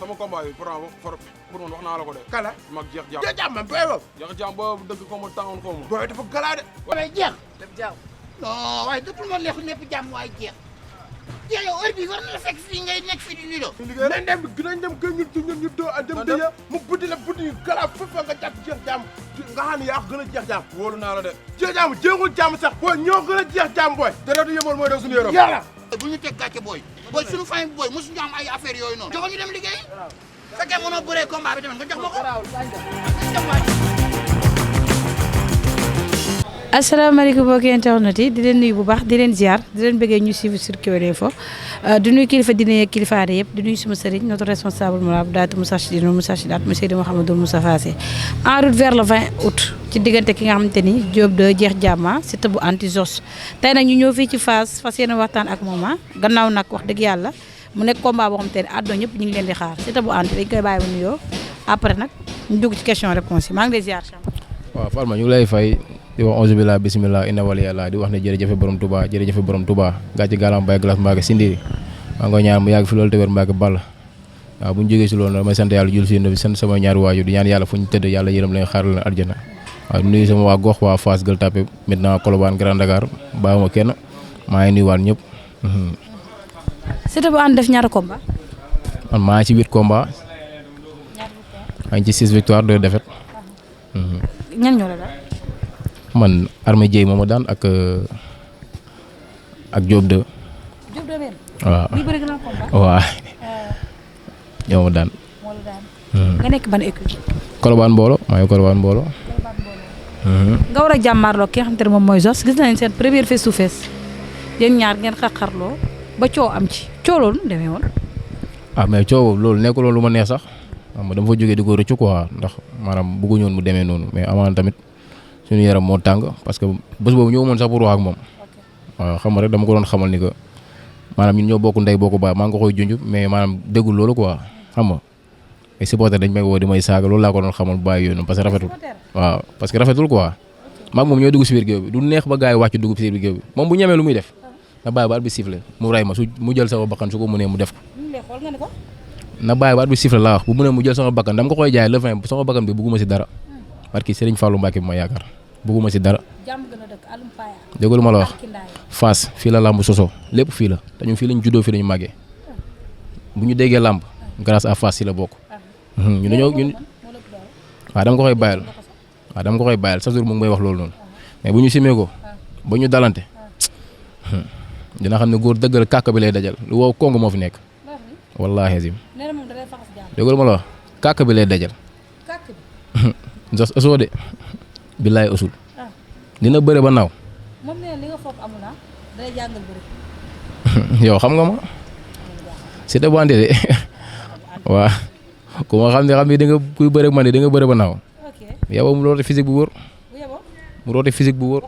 sama combat yi pour man wax naa la ko de. kala mag jeex jàmm. jeex jàmm man booy boobu. jeex jàmm boobu dëgg ko ma tàngoon ko ma. booy dafa galaa de. waaye jeex. lépp jàmm. non waaye dëppul ma neexul lépp jàmm waaye jeex. jeex yow heure bii war na la fekk fii ngay nekk fii di lido. nañ dem gën ñu doo dem dëya mu buddi la buddi yu galaa foofu nga jàpp jeex jàmm nga xam ne yaa gën a jeex jàmm. wóolu naa la de. jeex jàmm jeexul jàmm sax booy ñoo gën a jeex jàmm booy. deretu yëmal mooy daw suñu yaram. yàlla bu ñu teg gàcce booy booy suñu famille booy mosuñu am ay affaire yooyu noonu joxo ñu dem liggéey fekkee mënoo bëree combat bi tamit nga jox ma ko asalaamaaleykum mbokki internet yi di leen nuyu bu baax di leen ziar di leen bëggee ñu suivre sur Kewel Info di nuyu kilifa dina yeeg kilifa aada yëpp di nuyu suma sëriñ notre responsable moral daatu Moustarchidine Moustarchidaat monsieur Mouhamadou Moustapha Sy en route vers le 20 août ci diggante ki nga xamante ni Diop de jeex jàmma Siteu bu anti Zos tey nag ñu ñëw fii ci Fass fas yéene waxtaan ak moom gannaaw nag wax dëgg yàlla mu nekk combat boo xamante ne àdduna ñëpp ñu ngi leen di xaar Siteu bu anti dañ koy bàyyi ba nuyoo après nag ñu dugg ci question réponse yi maa ngi lay ziar. waaw Fatma ñu ngi lay fay di wax onze billah bismillah inna wali yàlla di wax ne jërëjëfe borom Touba jërëjëfe borom Touba gàcce gàllam bay glace Mbacke Sindiri maa ngi ñaan mu yàgg fi loolu te wér Mbacke Ball waaw bu ñu jógee si loolu nag may sant yàlla jul si sant sama ñaari waajur di ñaan yàlla fu ñu tëdd yàlla yërëm leen xaaral leen arjana waaw di nuyu sama waa gox waa Fass Gueule Tapée maintenant Colobane Grand Dakar bàyyiwuma kenn maa ngi nuyuwaat ñëpp. Siteu bu ànd def ñaata combat. man maa ngi ci 8 combat maa ngi ci 6 victoire 2 défaites. ñan ñoo la daal. man Armé Dieye mooma daan ak Diop 2. Diop 2 benn. waaw bii bëri na combat. waaw ñoo ma daan. moo la daan. nga nekk ban équipe. Colobane Mbolo maa ngi Colobane Mbolo. nga war a jàmmaarloo ki nga xamante ne moom mooy Zos gis nañ seen première face to face yéen ñaar ngeen xarxarloo ba coow am ci coow loolu demee woon. ah mais coow loolu nekkul woon lu ma neex sax xam nga dama fa jógee di ko rëccu quoi ndax maanaam bëgguñu woon mu demee noonu mais amaan tamit suñu yaram moo tàng parce que bés boobu ñëw moon sax pour wax ak moom waaw xam nga rek dama ko doon xamal ni que maanaam ñun ñoo bokk ndey bokk baay maa ngi ko koy junj mais maanaam déggul loolu quoi xam nga ay supporter dañ may woo di may saaga loolu laa ko doon xamal bàyyi yoonu parce que rafetul waaw parce que rafetul quoi maag moom ñooy dugg si biir géew bi du neex ba gars yi wàcc dugg si biir géew bi moom bu ñemee lu muy def na bàyyi ba at bi sifflé mu ray ma su mu jël sama bakkan su ko mënee mu def ko na bàyyi ba at bi sifflé laa wax bu mënee mu jël sama bakkan dama ko koy jaay le 20 sama bakkan bi bugguma si dara parce que Serigne Fallou Mbacke bi ma yaakaar bugguma si dara déglu ma la wax Fass fii la làmb soso lépp fii la te ñun fii lañ juddoo fii lañu màggee bu ñu déggee làmb grâce à Fass si la bokk ñu dañoo ñun waaw dama ko koy bàyyil waaw dama ko koy bàyyil chaque jour mu ngi may wax loolu noonu mais bu ñu simee ko ba ñu dalante dina xam ne góor dëggal kàkk bi lay dajal lu wow kongo moo fi nekk wallaahi azim déglu ma la wax kàkk bi lay dajal Zos osoo de billaay osul dina bëre ba naaw yow xam nga ma Siteu bu ande de waaw ku ma xam ne di nga kuy bëre man de di nga bëre ba naaw yow mu roote physique bu wóor mu roote physique bu wóor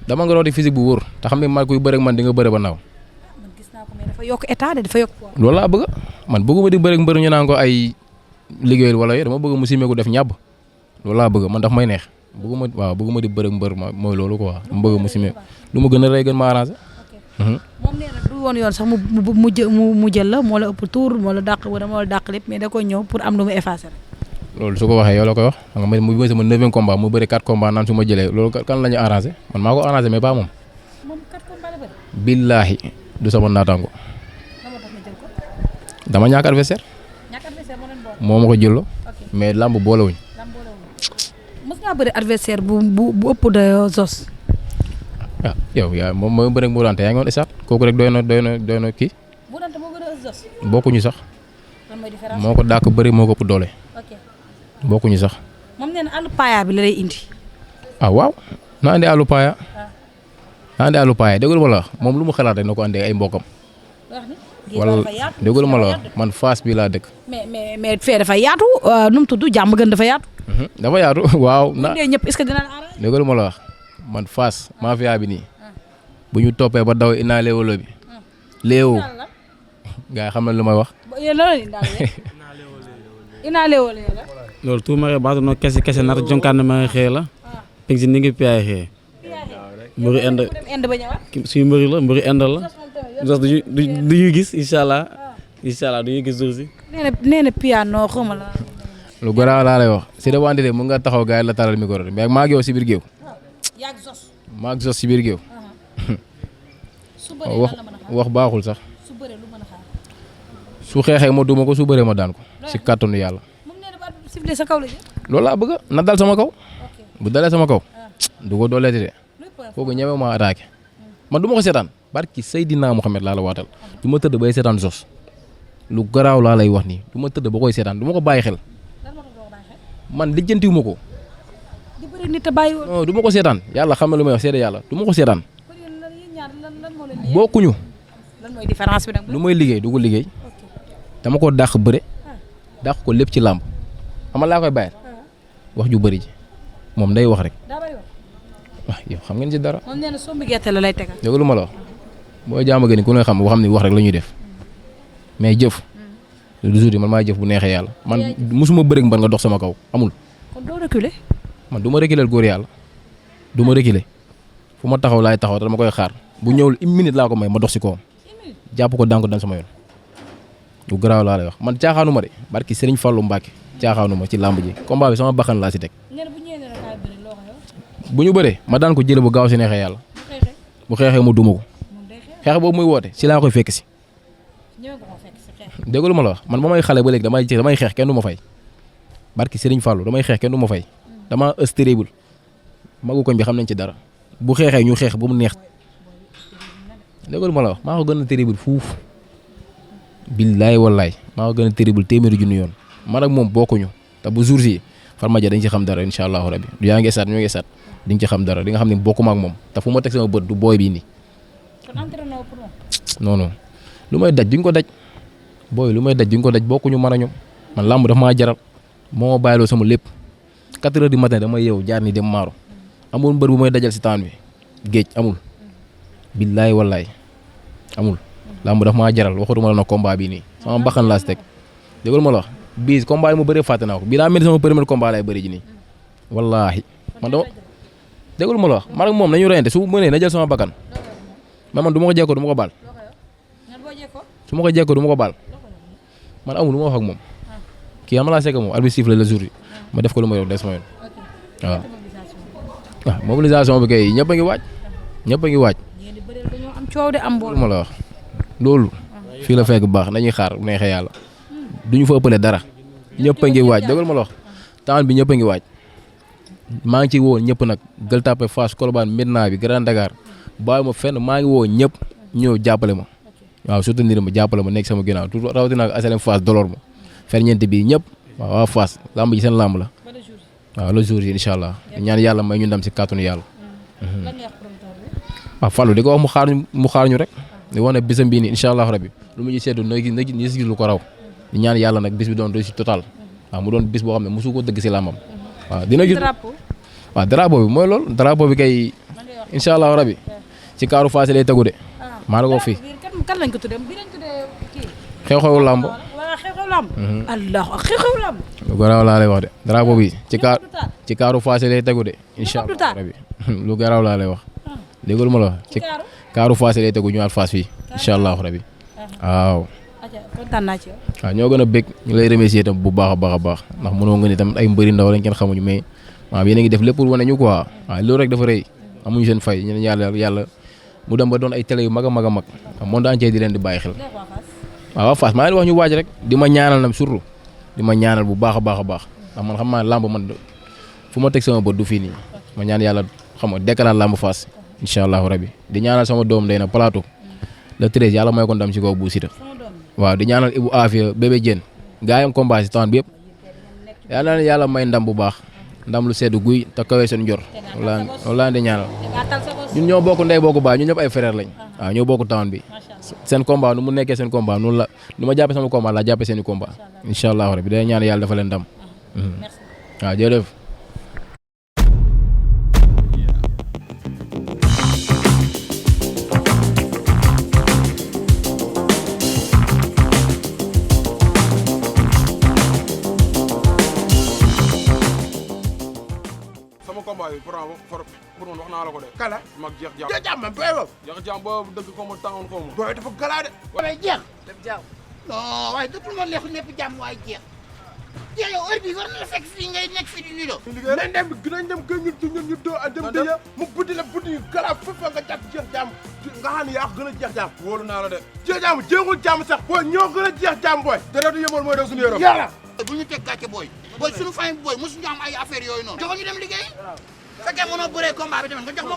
dama nga roote physique bu wóor te xam ne man kuy bëre man di nga bëre ba naaw dafa yokk état de dafa yokk loolu laa bëgg man bëgguma di bëre mbër ñu naan ko ay liggéeyal wala dama bëgg mu simee ko def ñàbb loolu laa bëgg man daf may neex bëgguma di bëre mbër ma mooy loolu quoi dama bëgg mu simee lu ma gën a rey gën ma arrangé moom nee na du woon yoon sax mu jël la moo la ëpp tour moo la dàq wala moo la dàq lépp mais da koy ñëw pour am lu mu effacer rek. loolu su ko waxee yow la koy wax xam nga mu bëri sama 9e combat mu bëri 4 combat naan su ma jëlee loolu kan la ñu arrangé man maa ko arrangé mais pas moom. moom 4 combat la bëri. billaahi du sama naataango. dama ñàkk adversaire. moo ma ko jëloo. mais lamb boolewuñ. mës ngaa bëri adversaire bu ëpp de Zos. ah yow yaa moom mooy bëri bu dante yaa ngi woon isaat kooku rek doy na kii. bu dante moo gën a Zos. bokkuñu sax. lan mooy différence moo ko dàq bëri moo ko ëpp doole. ok bokkuñu sax. moom nee na àllu paaya bi la lay indi. ah waaw na andi àllu paaya. na andi àllu paaya déggul ma la wax moom lu mu xalaat rek na ko andee ay mbokkam. wala déggul ma la wax man Fass bi laa dëkk. mais fee dafa yaatu nu mu tudd jàmm gën dafa yaatu. dafa yaatu waaw. ñëpp est-ce que dina la arrangé. déggul ma la wax man Fass mafia bi nii bu ñu toppee ba daw inaa léewalo bi léewu gars yi xam na lu may wax. loolu tuumare baatu no kese nata jonkaan ma xëy la peg si ni ngi piyaay xëy mbëri ind suñu mbëri la mbëri ind la Zos du ñuy gis incha allah incha allah du ñu gis jour si. nee na piano xaw ma la. lu garaaw laa lay wax si de wante de mun nga taxaw gars yi la taral micro de mais maa ngi yow si biir géew. yaa ngi sos. maa ngi sos si biir géew. su bëree lan la mën a xaar wax baaxul sax. su bëree lu mën a xaar. su xeexee ma duma ko su bëree ma daan ko. si kàttanu yàlla. moom nee na ba sifflé sa kaw la jëm. loolu laa bëgg na dal sama kaw. bu dalee sama kaw. du ko dooleeti de. kooku ñeme ma attaqué. man du ma ko seetaan barki Seydina Mohamed laa la waatal. du ma tëdd bay seetaan sos. lu garaaw laa lay wax nii du ma tëdd ba koy seetaan du ma ko bàyyi xel. man lijjantiwu ma ko. di bëri nit a bàyyi woon. non du ma ko seetaan yàlla xam na lu may wax seede yàlla du ma ko seetaan. bokkuñu. lan mooy différence bi nag. lu may liggéey du ko liggéey. dama ko dàq bëre. dàq ko lépp ci làmb. xamal laa koy bàyyil. wax ju bëri ji moom day wax rek. daa bàyyi wax. waaw yow xam ngeen ci dara. moom nee na sombi gerte la lay tegal. dégg lu ma la wax boo jaama gën ku ne xam boo xam ne wax rek la ñuy def mais jëf. lu jour yi man maa jëf bu neexee yàlla man musuma bëre ak mbar nga dox sama kaw amul. kon doo reculer. man du ma reculer góor yàlla du ma reculer fu ma taxaw laay taxaw te dama koy xaar bu ñëwul une minute laa ko may ma dox si kawam jàpp ko daan ko dem sama yoon lu garaaw laa lay wax man caaxaanu ma de barki Serigne Fallou Mbacke caaxaanu ma ci làmb ji combat bi sama baxan laa si teg. bu ñu bëree ma daan ko jëlee bu gaaw si neexee yàlla bu xeexee mu duma ko xeex boobu muy woote si laa koy fekk si. dégg lu ma la wax man ba may xale ba léegi damay xeex kenn du ma fay barki Serigne Fallou damay xeex kenn du ma fay dama ëstérébul magu koñ bi xam nañ ci dara bu xeexee ñu xeex ba mu neex dégg lu ma la wax maa ko gën a terrible fuuf billaay wallaay maa ko gën a terrible téeméeri junni yoon man ak moom bokkuñu te bu jour si farmaja dañ ci xam dara incha allahu rabi du yaa ngi esaat ñoo ngi esaat di nga ci xam dara di nga xam ne bokkuma ak moom te fu ma teg sama bët du booy bii nii non non lu may daj duñ ko daj booy lu may daj duñ ko daj bokkuñu mën a ñoom man làmb dafa maa jaral moo ma bàyyiloo sama lépp 4 heures du matin damay yeewu jaar ni dem maaro amul mbër bu may dajal si taan bi géej amul billaay wallaay amul làmb dafa maa jaral waxatuma la na combat bii nii sama mbaxan laa si teg déglu ma la wax bii combat yi mu bëree fàtte naa ko bii daa mel ni sama premier combat laay bëri ji nii wallaahi man dama déglu ma la wax man ak moom nañu reyante su mënee na jël sama bakkan mais man du ma ko jekkoo du ma ko baal su ma ko jekkoo du ma ko baal man amul lu ma wax ak moom kii am laa sekk moom arbitre siffle la jour yi ma def ko lu ma yow des ma yoon waaw waaw mobilisation bi kay ñëpp a ngi waaj ñëpp a ngi waaj lu ma la wax loolu fii la fekk baax nañuy xaar bu neexee yàlla duñu fa ëppale dara ñëpp a ngi waaj dëggal ma la wax temps bi ñëpp a ngi waaj maa ngi ci woo ñëpp nag Gueule Tapée Fass Colobane Médina bi Grand Dakar bàyyi ma fenn maa ngi woo ñëpp ñëw jàppale ma waaw soutenir ma jàppale ma nekk sama ginnaaw tout rawatina ak asalem Fass dolor ma ferñeent bi ñëpp waaw waa Fass lamb ji seen lamb la waaw le jour yi incha allah ñaan yàlla may ñu ndam si kàttanu yàlla waaw Fallou di ko wax mu xaar ñu rek di wax ne bisam bii nii incha allah rabbi lu mu ñu seddu na si gis lu ko raw di ñaan yàlla nag bis bi doon réussite total waaw mu doon bis boo xam ne mosu ko dëgg si làmbam waaw dina gis waaw drapeau bi mooy loolu drapeau bi kay incha allah rabbi ci kaaru Fass lay tegu de maa la ko fii kan lañ ko tuddee bi lañ tuddee kii xew-xewu làmb xew-xew làmb allah xew-xew làmb lu garaaw laa lay wax de drapeau bi ci kaaru Fass lay tegu de incha allah rabbi lu garaaw laa lay wax déggul ma la wax ci kaaru Fass lay tegu ñëwaat Fass fii incha allah rabbi waaw kontaan naa ci yow. waaw ñoo gën a bég ñu lay remercier itam bu baax a baax a baax ndax mënoo nga ni tam ay mbëri ndaw lañ kenn xamuñu mais waaw yéen a ngi def lépp pour wane ñu quoi waaw loolu rek dafa rëy amuñu seen fay ñu ne yàlla mu dem ba doon ay télé yu mag a mag a mag monde entier di leen di bàyyi xel waaw waa Fass maa ngi wax ñu waaj rek di ma ñaanal nag surtout di ma ñaanal bu baax a baax a baax ndax man xam naa làmb man fu ma teg sama bët du fii nii ma ñaan yàlla xam nga dekkalaat làmb Fass incha allahu rabi di ñaanal sama doom day na plateau le 13 yàlla may ko ndam ci kaw bu Siteu waaw di ñaanal Ibou Afia bébé Diène gaa yam combat si temps bi yëpp yàlla na yàlla may ndam bu baax ndam lu seddu guy te kawee seen njor loolu laa di ñaanal ñun ñoo bokk ndey bokk baay ñun ñëpp ay frère lañ waaw ñoo bokk temps bi seen combat nu mu nekkee seen combat noonu la nu ma jàppe sama combat laa jàppe seen i combat incha allahu rabi day ñaan yàlla dafa leen ndam waaw jërëjëf pour man wax naa la ko de. kala mag jeex jeex jàmm man booy boobu. jeex jàmm boobu dëgg ko ma tàngoon xaw ma. booy dafa galaa de. waaye jeex. lépp jaaw non waaye dëppul ma neexu nepp jàmm waaye jeex jeex yow heure bi war na la fekk fii ngay nekk fii di lido nañ dem dinañ dem kër ñu doo a dem dëya mu buddi la buddi yu kala fépp nga jàpp jeex jàmm nga xam ne yaa gën a jeex jàmm wóolu naa la de jeex jàmm jeexul jàmm sax booy ñoo gën a jeex jàmm booy deretu yëmal mooy daw suñu yaram yàlla bu ñu teg gàcce booy suñu famille booy mosuñu am ay affaire yooyu noonu joxo ñu dem liggéey fekkee mënoo bëree combat bi tamit nga jox ma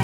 ko